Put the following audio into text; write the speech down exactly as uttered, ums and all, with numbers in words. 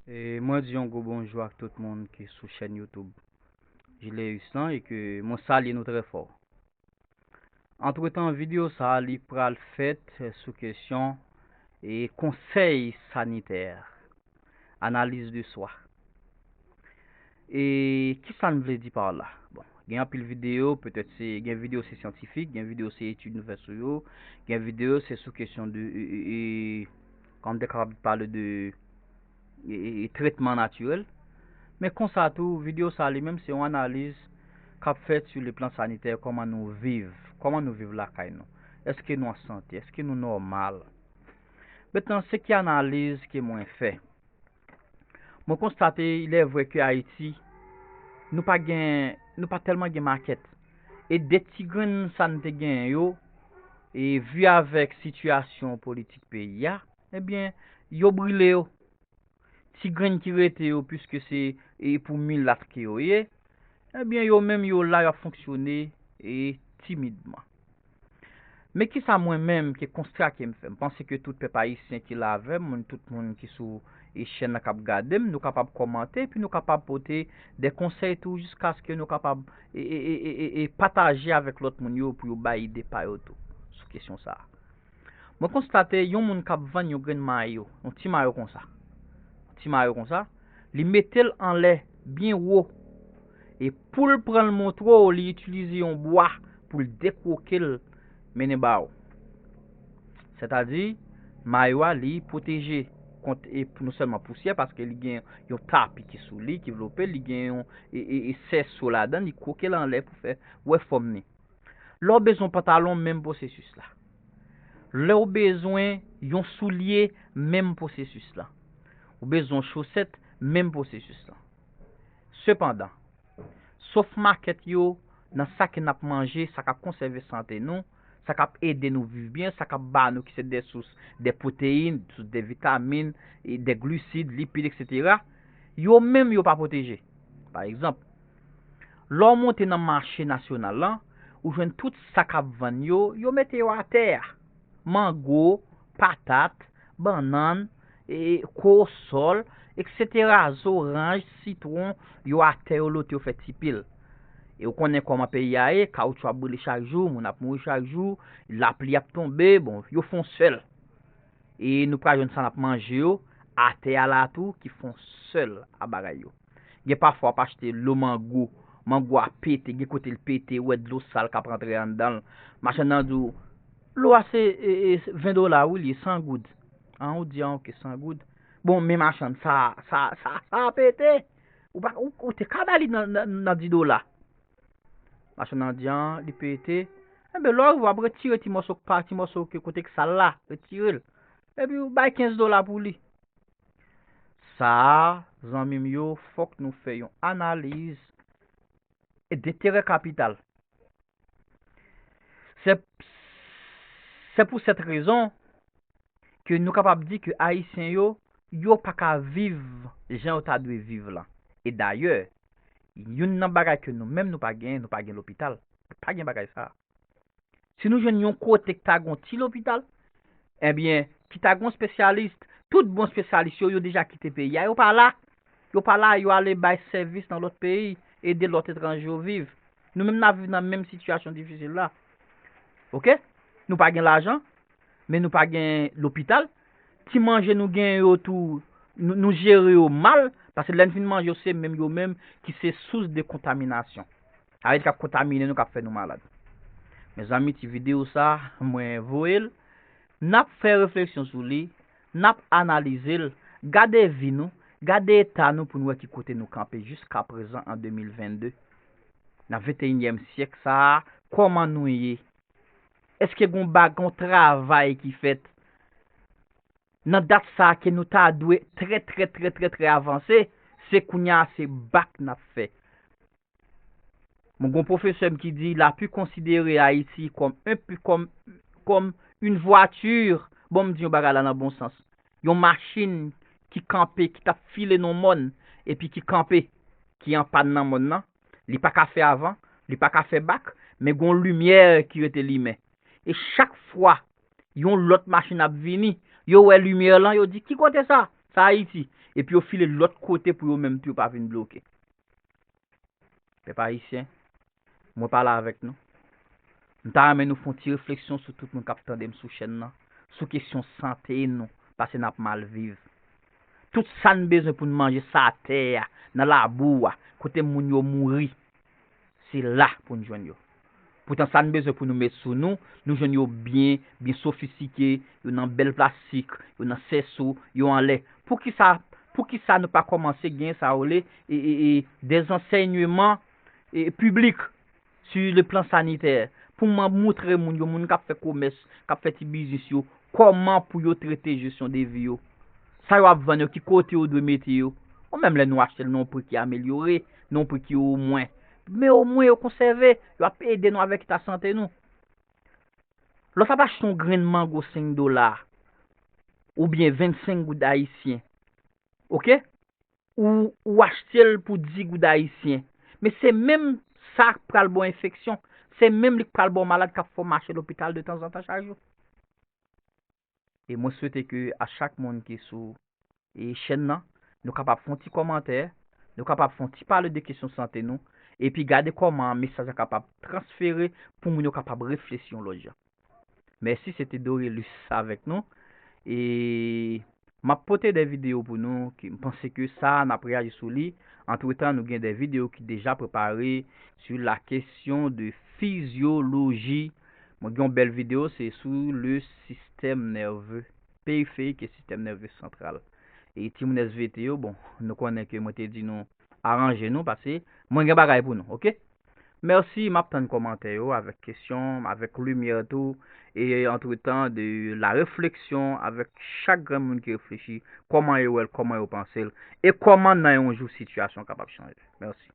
E mwen di yon gwo bonjou ak tout moun ki sou chèn YouTube Jileus lan e ke mwen salye nou trè fò. Antretan, videyo sa a li pral fèt sou kesyon e konsèy sanitè, analiz de swa. E kisa n vle di pa la? Bon, gen anpil videyo, petèt se gen videyo se syantifik, gen videyo se etid nou fè sou yo, gen videyo se sou kesyon de e, e, e, kòm te kapab pale de e, e, e, tretman natirèl. Men konsa tou, videyo sa li menm se yon analiz k ap fèt sou le plan sanitè, kòman nou viv, kòman nou viv lakay nou. Èske nou an sante? Èske nou nòmal? Mentnan, se ki analiz ke mwen fè? Mwen konstate, il est vrai ke Ayiti, nou pa gen, nou pa tèlman gen makèt. E de ti grenn sa n te genyen yo, e vi avèk sitiyasyon politik peyi a, ebyen, yo brile yo. Ti grenn ki rete yo, piske se e pou milat ke yo ye, ebyen, yo menm yo la, y ap fonksyone e timidman. Men kisa mwen menm, ke konsta ke m fè? M panse ke tout pèp ayisyen ki la avè m, moun, tout moun ki sou e chèn nan k ap gade m, nou kapab kòmante, epi nou kapab pote de konsèy tou, jiskaske nou kapab e, e, e, e, e, e pataje avèk lòt moun yo pou yo bay ide pa yo tou sou kesyon sa a. Mwen konstate yon moun k ap vann yon grenn mayo, yon ti mayo konsa. Yon ti mayo konsa, li mete l anlè byen wo. E pou l pran l montre w, li itilize yon bwa pou l dekwoke l mennen ba w. Sètadi, mayo a, li pwoteje kont e non sèlman pousyè, paske li gen yon tapi ki sou li, ki vlope l, li gen yon e, e, e sèso ladan, li kwoke l anlè pou fè wè fòm ni. Lè w bezwen yon pantalon, menm pwosesis la. Lè w bezwen yon soulye, menm pwosesis la. Ou bezwen yon chosèt, menm pwosesis la. Sepandan, sof makèt yo, nan sa ke n ap manje, sa k ap konsève sante nou, sa k ap ede nou viv byen, sa k ap ba nou ki se de sous de pwoteyin, sous de vitamin, e de glisid, lipid, etsetera, yo menm yo pa pwoteje. Pa egzanp, lè w monte nan mache nasyonal lan, ou jwenn tout sa k ap vann yo, yo mete yo atè a. Mango, patat, bannann, e, kowosòl, etsetera, zoranj, sitwon, yo atè, yo lote, yo fè ti pil. E ou konnen kòman peyi a ye, kawotchou ap boule chak jou, moun ap mouri chak jou, lapli ap tonbe, bon, yo fè yon sèl. E nou pral jwenn sa n ap manje yo, atè a la tou, ki fè yon sèl a bagay yo. Gen pafwa w ap achte lo mango, mango a pete, gen kote l pete, ou wè dlo sal k ap rantre anndan l. Machann nan di w, lo a se e, e, ven dola wi, li ye san goud. An, ou di, an, oke, san goud. Bon, men machann, sa, sa, sa, sa pete. Ou pa, ou, ou te ka ba li nan, nan, nan dis dola. Machann nan di, an, li pete. Enben, lè w rive, w ap retire ti mòso pa ti mòso ke kote k sal la, retire l. Epi ou bay kenz dola pou li. Sa a, zanmi m yo, fòk nou fè yon analiz denterè kapital. Se, se pou sèt rezon ke nou kapab di ke Ayisyen yo, yo pa ka viv jan yo ta dwe viv lan. E dayè, youn nan bagay ke nou menm nou pa genyen, nou pa gen lopital. Pa gen bagay sa a. Si nou jwenn yon kote k ta gen yon ti lopital, ebyen, ki ta gen yon espesyalis, tout bon espesyalis yo, yo deja kite peyi a, yo pa la. Yo pa la, yo ale bay sèvis nan lòt peyi, ede lòt etranje yo viv. Nou menm n ap viv nan menm sitiyasyon difisil la. Oke? Nou pa gen lajan, men nou pa gen lopital. Ti manje nou genyen yo tou, nou, nou jere yo mal, paske lè n fin manje yo, se menm yo menm ki se sous de kontaminasyon. Sa vle di k ap kontamine nou, k ap fè nou malad. Mezanmi, ti videyo sa, mwen voye l. N ap fè refleksyon sou li, n ap analize l, gade vi nou, gade eta nou pou n wè ki kote nou kanpe jiska prezan an de mil vennde. Nan venteyinyèm syèk sa a, kòman nou ye? Èske gon ba-, gon travay ki fèt? Nan dat sa a ke nou ta dwe trè, trè, trè, trè, trè avanse, se kounye a se bak n ap fè. Mwen gon pwofesè m ki di, il a pu considérer Haïti comme un pu-, comme, comme une voiture. Bon, m di yon bagay la nan bon sans. Yon machin ki kanpe, ki t ap file nan mòn, epi ki kanpe, ki an pàn nan mòn nan. Li pa ka fè avan, li pa ka fè bak, men gon limyè ki rete limen. E chak fwa yon lòt machin ap vini, yo wè limyè lan, yo di, "Ki kote sa?" "Sa Ayiti." epi yo file lòt kote pou yo menm tou yo pa vin bloke. Pèp ayisyen, mwen pale avèk nou. M ta renmen nou fè yon ti refleksyon sou tout moun k ap tande m sou chèn nan, sou kesyon sante nou, paske n ap mal viv. Tout sa n bezwen pou n manje sou tè a, nan labou a, kote moun yo mouri, se la pou n jwenn yo. Poutan sa n bezwen pou nou met sou nou, nou jwenn yo byen, byen sofistike, yo nan bèl plastik, yo nan sèso, yo anlè. Poukisa, poukisa nou pa kòmanse gen sa yo rele e, e, e, des enseignements e, piblik sur le plan sanitaire pou mwen montre moun yo, moun k ap fè komès, k ap fè ti biznis yo, kòman pou yo trete jesyon de vi yo. Sa yo ap vann yo, ki kote yo dwe mete yo. Ou menm lè nou achte l nan yon pri ki amelyore, nan yon pri ki omwen. Men omwen yo konsève, yo ap ede nou avèk eta sante nou. Lè w t ap achte yon grenn mango senk dola, oubyen vennsenk goud ayisyen, oke? Ou, ou achte l pou dis goud ayisyen. Men se menm sa k pral ba w enfeksyon. Se menm li k pral ba w malad k ap fè w mache lopital de tanzantan chak jou. E mwen swete ke a chak moun ki sou e chèn nan, nou kapab fè yon ti kòmantè, nou kapab fè yon ti pale de kesyon sante nou, epi gade kòman mesaj la kapab transfere pou moun yo kapab reflechi yon lòt jan. Mèsi, se te Dorelus avèk nou. E m ap pote de videyo pou nou, ki m panse ke sa, n ap reyaji sou li. Antretan, nou gen de videyo ki deja prepare sur la question de physiologie. Mwen gen yon bèl videyo, se sou le système nerveux périphérique et système nerveux central. E timoun S V T yo, bon, nou konnen ke mwen te di nou aranje nou, paske mwen gen bagay pou nou, oke? Mèsi, m ap tann kòmantè yo avèk kesyon, avèk limyè tou, e antretan de la réflexion avèk chak grenn moun ki reflechi, kòman yo wè l, kòman yo panse l, e kòman nan yon jou sitiyasyon kapab chanje. Mèsi.